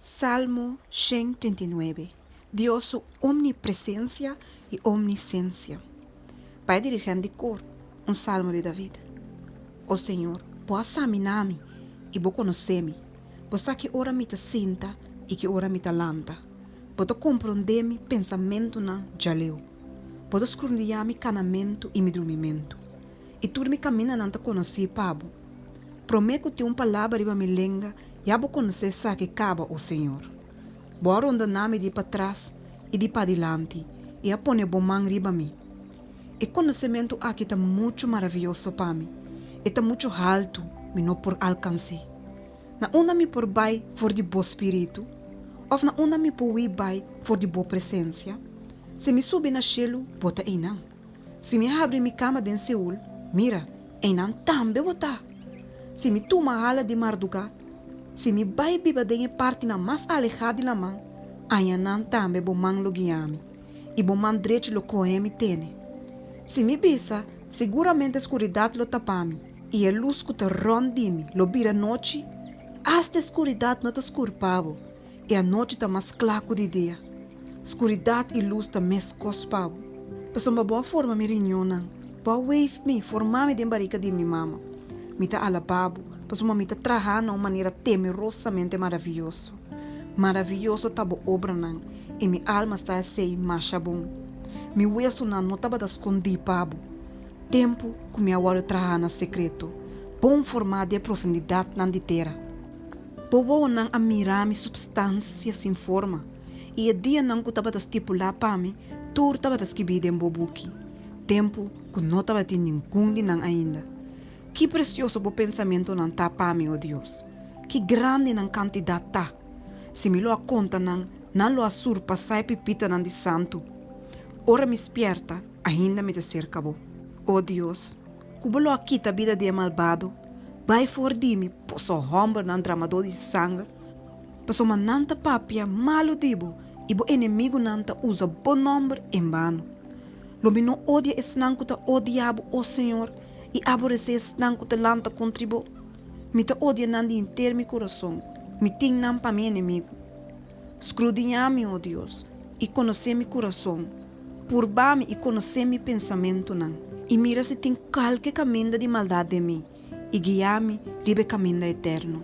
Salmo 139, Dios su omnipresensia i omnisensia. Pa e dirigent di kor, un salmo di David. O señor, bo a saminá mi i bo konosé mi. Bo sa ki ora mi ta sinta i ki ora mi ta lanta. Bo ta komprondé mi pensamentunan djaleu. Bo ta skrundiá mi kanamentu i mi drumimentu, i tur mi kamindanan ta konosí pa bo. Promé ku tin un palabra riba mi lenga, ya bo konosé esaki kaba, o señor. Bo a rondoná mi di patras i di padilanti i a pone bo man riba mi. E konosementu aki ta muchu maravioso pa mi, e ta muchu haltu, mi no por alkans'é. Na unda mi por bai for di bo spiritu? Òf na unda mi por hui bai for di bo presensia? Si mi subi na shelu, bo ta einan. Si mi habri mi kama den Seul, mira, einan tambe bo ta. Si mi tuma hala di mardugá, si mi bai biba den e partinan mas alehá di laman, añanan tambe bo man lo guia mi, i bo man drechi lo kohe mi tene. Si mi bisa, Siguramente skuridat lo tapa mi, i e lus ku ta rònt di mi lo bira nochi, asta e skuridat no ta skur pa bo, e anochi ta mas kla ku di dia. Skuridat i lus ta meskos pa bo. Pasobra bo a forma mi riñonnan, bo a weef mi, forma mi den barika di mi mama. Mi ta alabá bo, pasobra mi ta trahá na un manera temerosamente maravioso. Maravioso ta bo obranan, i mi alma sa esei masha bon. Mi wesunan no tabata skondí pa bo, tempu ku mi a wòrdu trahá na sekreto, bon formá den e profundidatnan di tera. Bo wowonan a mira mi supstansia sin forma, i e dianan ku tabata stipulá pa mi tur tabata skibí den bo buki, tempu ku no tabatin ningun di nan ainda. Ki presioso bo pensamentunan ta pa mi, o Dios! Ki grandi nan kantidat ta! Si mi lo a konta nan, nan lo a surpasá e pipitanan di santu. Ora mi spièrta, ainda mi ta serka bo. O Dios, ku bo lo a kita bida di e malbado, bai for di mi, boso hòmbernan dramadó di sanger, pasobra nan ta papia malu di bo i bo enemigunan ta usa bo nòmber en bano. Lo mi no odia esnan ku ta odia bo, o señor, i aboresé esnan ku ta lanta kontri bo? Mi ta odia nan di henter mi kurason, mi tin nan pa mi enemigu. Skrudiñá mi, o Dios, i konosé mi kurason. Purba mi i konosé mi pensamentunan, i mira si tin kalke kaminda di maldat den mi, i guia mi riba e kaminda eterno.